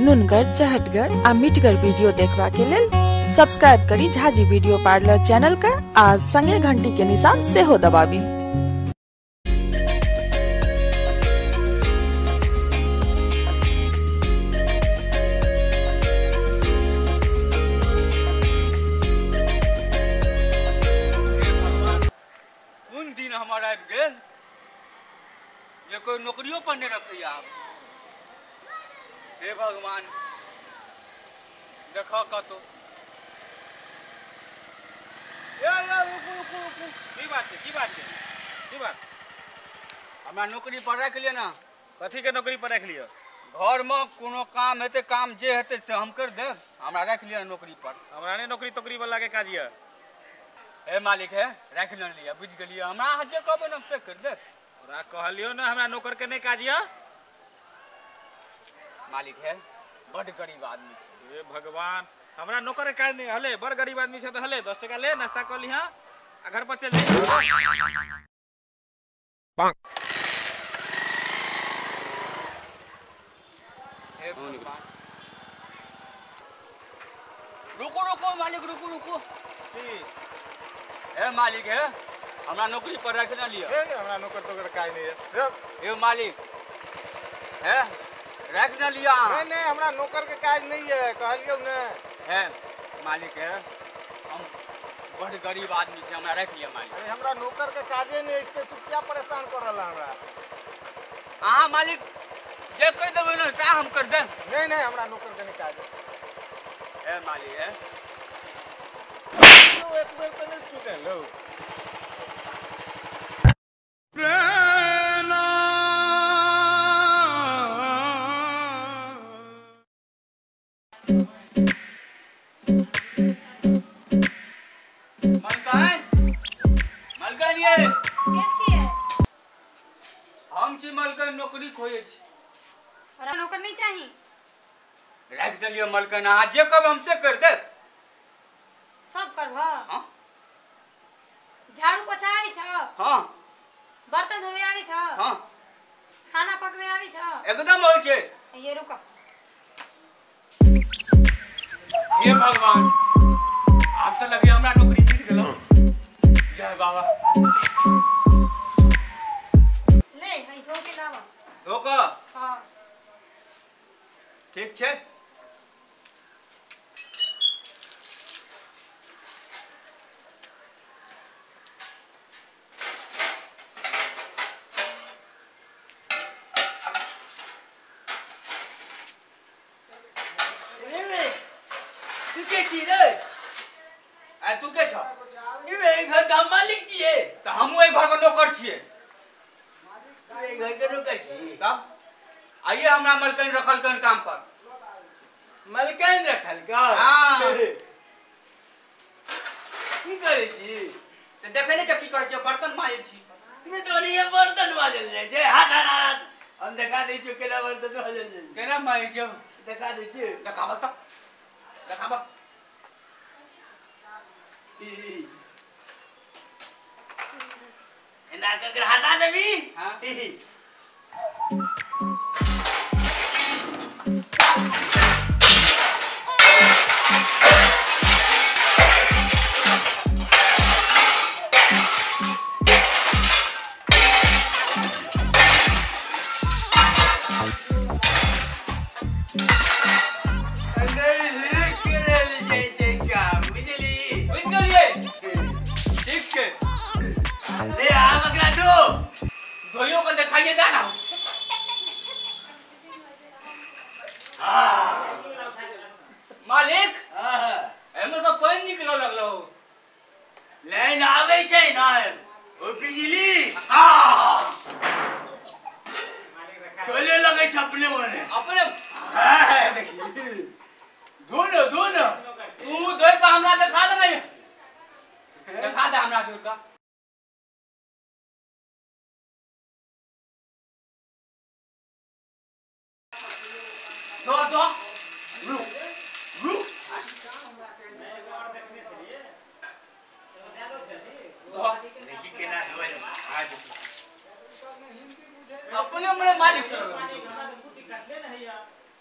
नुनगर, चहटगर आ मिठगर वीडियो देखबा के लेल सब्सक्राइब करी झाजी वीडियो पार्लर चैनल का आ संगे घंटी के निशान सेहो दबाबी। कोन दिन हमर आबि गेल जे कोई नौकरियों पर नहीं रखैया आब। हे भगवान, देखो कतो। ए रुकू रुकू रुकू, की बात छै, की बात छै, की बात? हमरा नौकरी पर राखि लिअ ना। कथी के नौकरी पर राखि लिअ? घर में कोनो काम हेतै, काम जे हेतै से हम कर देब, हमरा राखि लिअ नौकरी पर। हमरा नहि नौकरी तोकरी वाला के काज यऽ। हे मालिक, हे राखि लिअ, बुझि गेलियै, हमरा अहाँ जे कहबै ने से कर देब। तोरा कहलियौ ने हमरा नौकर के नहि काज यऽ। मालिक है, बड गरीब आदमी छै। हे भगवान, हमरा नौकर के काज नहि हले, बड़ गरीब आदमी छै तऽ हले 10 टका ले, नाश्ता कऽ लिहँ आ घर पर चलि जा। हे भगवान, रुको रुको मालिक, रुको रुको। की हे मालिक, हे हमरा नौकरी पर राखि न लिअ। हे हमरा नौकर तोकर काज नहि यऽ। हे मालिक, हे राखि न लिअ। नहीं नहीं, हमरा नौकर के काज नहीं है, कहलियौ ने। हे मालिक, हे हम बड़ गरीब आदमी छी, हमरा राखि लिअ मालिक। अरे हमरा नौकर के काजे नहीं है, इससे तू क्या परेशान कर रहल हमरा? अहाँ मालिक जे कहि देबै ने सएह हम कर देब। नहीं नहीं, हमरा नौकर के नहीं काज है। हे मालिक, हे एक बेर तऽ नहि सुनेलौ। मलकान, मलकान ये के छियै? हम छी मलकान, नौकरी खोजै छी। हमरा नौकर नहीं चाही। राखि देलियै मलकान, अहाँ जे कहबै हम से कर देब। सब करबह? हाँ। झाड़ू पोछा आबै छौ? हाँ। बर्तन धोवे आबै छौ? हाँ। खाना पकवे आबै छौ? एकदम होइ छै। ये रुक। हे भगवान, आब तऽ लगे हमरा नौकरी मिल गेल। जय बाबा। ले हई धो के लावा। धो कऽ? हाँ। ठीक छै। तू के छी रे? आ तू के छ? ई घर के हम मालिक छियै। तऽ हमहूँ एहि घर के नौकर छियै। तू एहि घर के नौकर छी? तब आइए हमरा मलकान रखलकन काम पर। मलकान रखलकन? हाँ। की करै छी? से देखै नहि छ की करै छियै, बर्तन माजै छी। मे तऽ ओनहिये बर्तन माजल जाइ छै। हट हट हट, हम देखा दै छियौ केना बर्तन माजल जाइ छै। केना माजै छियौ? देखा दै छियौ। देखाबऽ तऽ, देखाबऽ। एना कऽ हटा देबी। हाँ। ठीक छै। ले आब एकरा धो। धोइयो के देखाइए दा ना। मालिक, एमे सब पानि निकलऽ लगलो। लाइन आबै छै ने ओ बिजली चले लगै छै अपने मने। अपने? देखी, धो न धो न। तू धोइ कऽ हमरा देखा देबै, देखा दे हमरा धोइ कऽ। धो धो। रुक रुक, देखी केना धोए। अपने मने मालिक चल।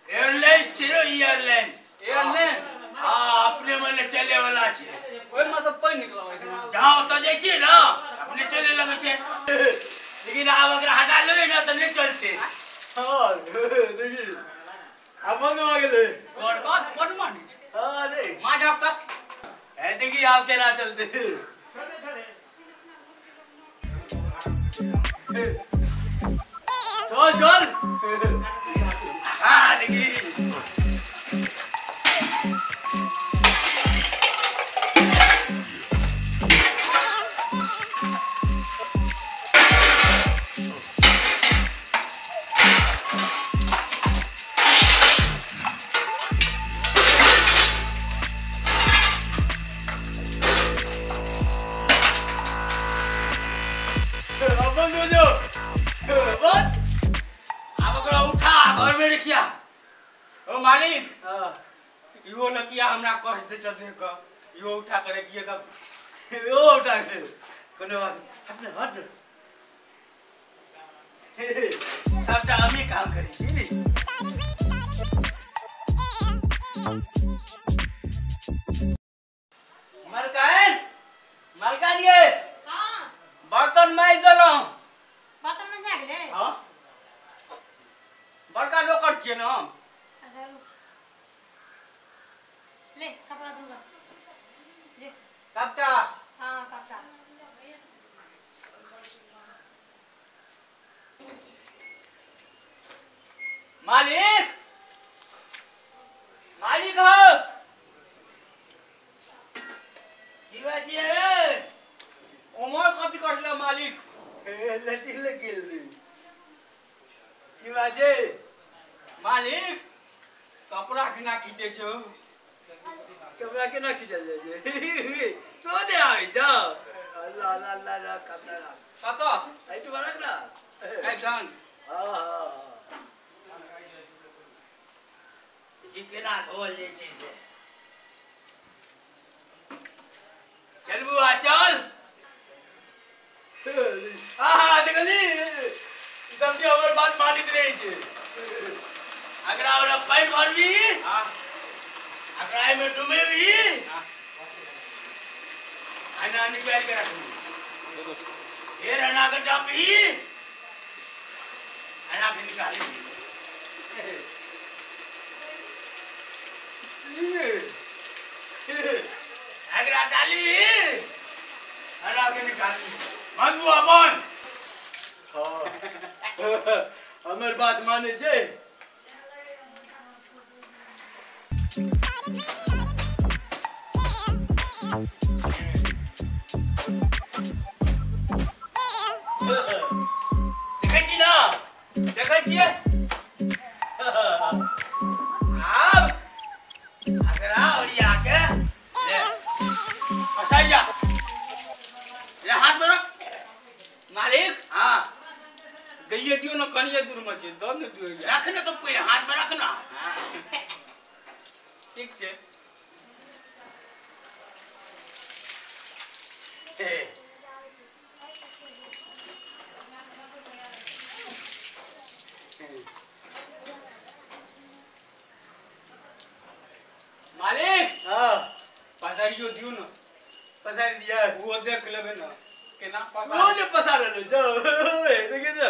एयरलाइन सेहो एयरलाइंस। एयरलाइंस? हाँ, अपने मने चले वाला छे। ओइ में सब पानि निकल लगै छै। जहाँ ओतऽ जाइ छियै ना अपने चले लगै छै, लेकिन आब अगर हटा लेबै ना तऽ नहि चलतै। हाँ देखी आब बंद भऽ गेलै। तोहर बात बड मानै छै। हाँ रे माँ जाब तऽ ए देखी आब केना चलतै। चल चल। हाँ देखी ओ मालिक, इहो लकिया हमरा कष्ट दे छ देख के, इहो उठा के रखिए तब। ओ उठा के कोनो बात हट न हट, सबटा हमी काम करै छी नी। मलकाइन, मलका दिए। हां, बर्तन माइज देलौं। बर्तन मजा गेलै? हां, बड़का नौकर छियै ने हम। अच्छा रुक, ले कपड़ा धोगा जे सबटा। हां सबटा। मालिक, मालिक हो। की बात छियै रे? उमर कथी करले मालिक? लटी लग गेल। की बात छै मालिक? कपड़ा केना खींचे छौ? कपड़ा केना खींचल जाइ छै? सोने आबै छौ। अल्लाह अल्लाह अल्लाह, रख कपड़ा रख। कतऽ? एहिठुमा रख ना। एहिठाम? हाँ हाँ। देखी केना धोअल जाइ छै से। चल बुआ चल। आहा देखली सबके हमर बात मानैत रहै छै। अगरा ओकरा पानि भरबी, अगरा एहिमे डुमेबी, एना निकालि के रखबी, फेर एना के डपही, एना के निकालबी। अगरा डालबी, एना के निकालबी। बंद बुआ बंद। हाँ हमर बात मानै छै। देखै छी ना? देखै छियै। आब अगरा ओरिया के ले पसारि जा, ले हाथ में रख। मालिक। हाँ गइये दियौ ना, कनिये दूर में छै, दऽ ने दियौ। रख ना तो पहिले हाथ में रख ना। ठीक छै। मालिक। हाँ पसारियो दियौ ना। पसारि दिया? वो देख लेबै ना केना पसार। वो ने पसारल जाओ, देखी ना।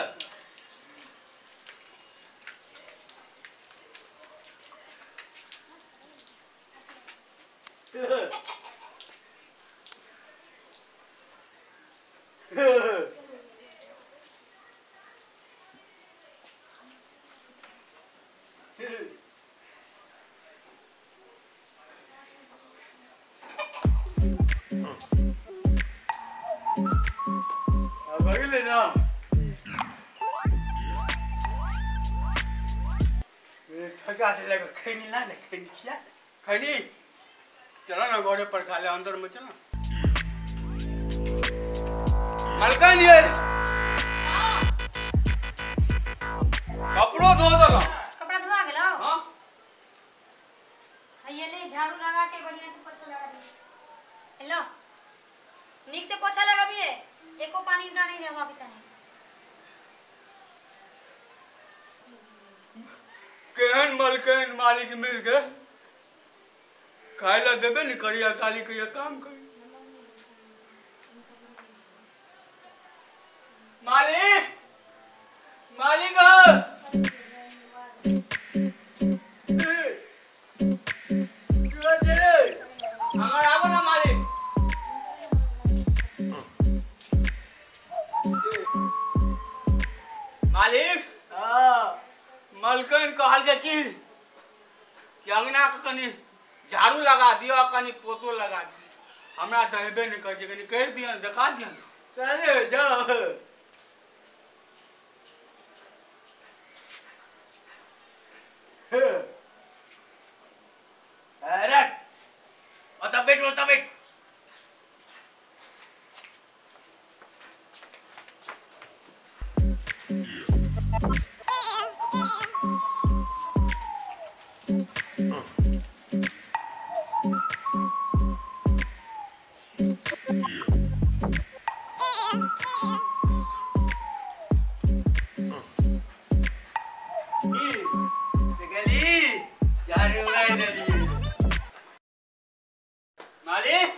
भगले ना। थका देलक। खैनी ला ने, खैनी खिया। खैनी चलो ना घरे पर खा ले, अंदर में चलो। मलकान ये कपड़ो धो देलौ। कपड़ा धोआ गेलौ? हां। हैया ले झाड़ू लगा के बढ़िया से पोछा लगा दे। हेलो, नीक से पोछा लगाबिए, एको पानी ना नहीं रहवा के चाही। केहन मलकैन मालिक मिल गए, खाय ला देबे नहीं करिया, खाली कहिया काम करी। मालिक, मालिक हमार आबो ना मालिक। मालिक मलकन कहल के की कि अंगना के कनी झाड़ू लगा दियो, कनी पोतो लगा दियो, हमरा दहेबे नहीं कर, कनी कह दियो, देखा दियो। चले जाओ। अरे ओता बैठ, ओता बैठ। मालिक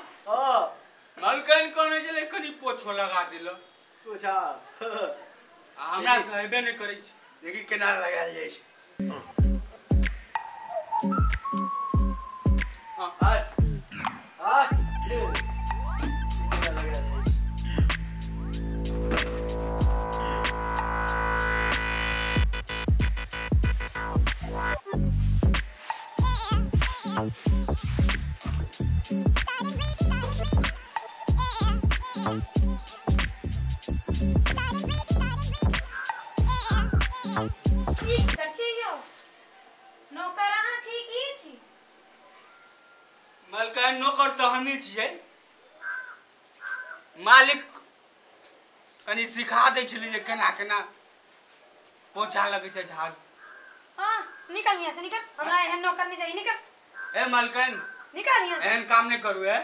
मलकन कहने छलै कनी पोछो लगा दिलो। पोछा हमरा हेबे नहीं करै छै। देखी केना लगायल जाइ छै। आठ आठ केना लगायल जाइ छै। की कर छी यौ? नौकर अहाँ छी की छी? मलकाइन नौकर तऽ हमही छियै मालिक, कनी सिखा दै छलै जे केना केना पोछा लगै छै झाड़ू। हाँ निकल यहाँ से, निकल, हमरा एहन नौकर नहीं चाहिए, निकल। ए मलकाइन निकल यहाँ से, एहन काम नहीं करू। ए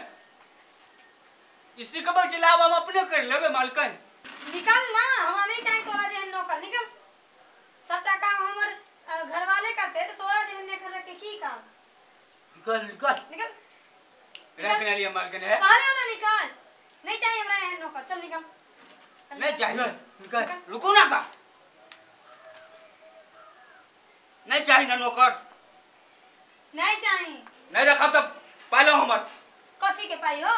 ई सिखबै छलै, आब हम अपने कर लेबै मलकाइन। निकल ना, हमरा नहीं चाहिए तोरा जेहन नौकर, निकल। सबटा काम हमर घरवाले करते तो तोरा जेहन नौकर रख के की काम? निकल निकल निकल। रख लिया मलकाइन है, कहलियो ना निकल, नहीं चाहिए हमरा एहन नौकर, चल निकल। नहीं चाहिए, निकल। रुको ना सा, नहीं चाहिए ना नौकर, नहीं चाहिए। नहीं रखा तो पालो हमर। कथी के पाई हो?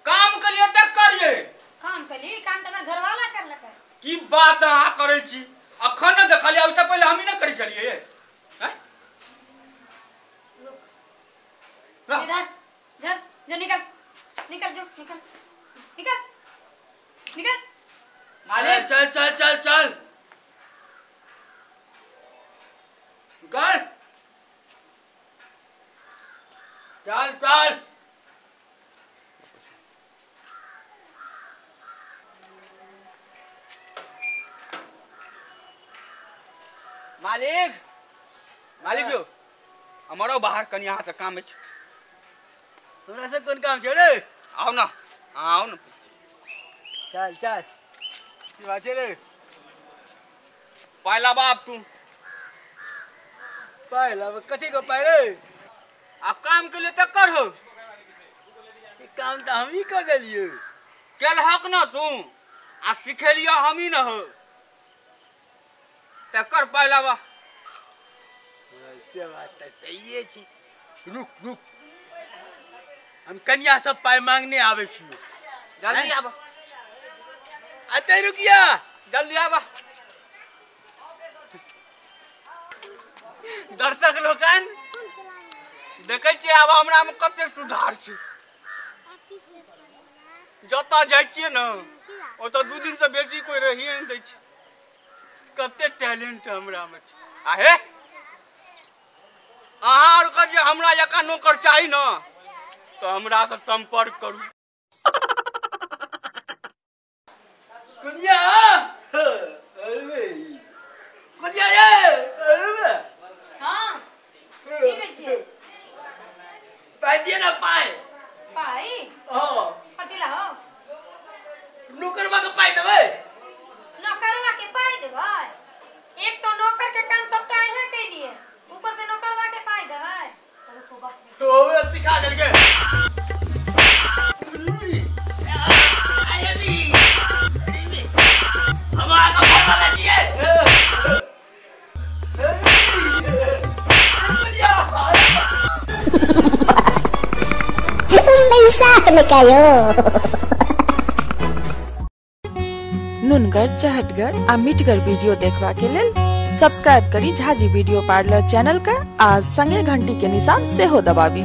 काम के लिए तक करिए। काम के लिए? काम तो हमर घरवाला कर लकै। की बात अहाँ करै छी? अखन न देखलियै, उससे पहले हम ही न करै छलियै। हैं? इधर जा, जो निकल निकल, जो निकल निकल निकल। मालिक चल चल चल चल निकल, चल चल। मालिक, मालिक यो हमारो बाहर कनी अहाँ से काम अछि। हमरा से कोन काम छै रे? आउ ना, आउ ना। चल चल। की बात छै रे? पाइ लाबा आब तू। पाइ लाबा? कथी के पाइ रे? आ काम के लिए तक कर हो। ई काम तऽ हमही कऽ देलियै। केलहक ना तू, आ सिखेलियो हमही न हो, तकर पाइ लाबा। से बात तऽ सहिए छै। रुक रुक, हम कन्या सब पाइ मांगने आबै छियौ। जल्दी आबा। अतै रुकिया, जल्दी आबा। दर्शक लोकनि देखै छियै आब हमरा मे कते सुधार छै। जतऽ जाइ छियै ने ओतऽ 2 दिन से बेसी कोइ रहिए नहि दै छै। कते टैलेंट हमरा मे छै। आ हे अहाँ आरके जे हमरा जकाँ नौकर चाही ने तऽ हमरा से संपर्क करू। कुनिया, अरे कुनिया ये, अरे हां की कहै छियै? पाइ दिए ना पाइ। पाइ? हां। कथी ला हो? नौकरवा के पाइ देबै। नौकरवा के पाइ देबै? एक तो नौकर के काम सबटा अहाँ कैलिए, ऊपर सिखा देलके हम आगा फोन वाला दिए नुनगर चहटगर आ मिठगर वीडियो देखबा के लेल सब्सक्राइब करी झाजी वीडियो पार्लर चैनल के आ संगे घंटी के निशान सेहो दबाबी।